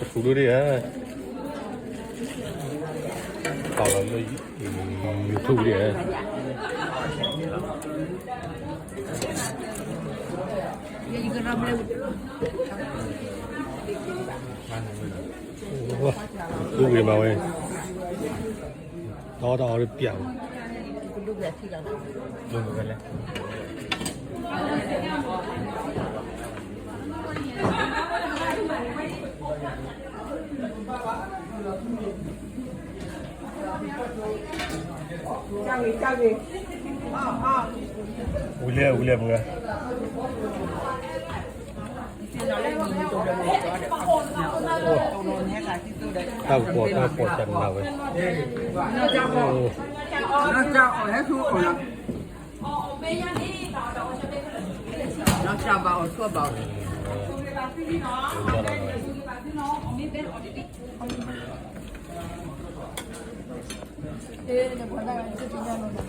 ထူဒုဒ်ဧါ, ပာ်လီၤလၢ YouTube ဒ်ဧါ, ဃုဂ့ၤမးဝဲ, တၢ်အီၣ်တၢ်အီဒ်ပျးဝဲ ဝံၤလဲၣ် ဝံၤလဲၣ်မုၢ်ဂၤ, တၢ်ကပီၤ တၢ်ကပီၤတၢ်နးဝဲ, လၢ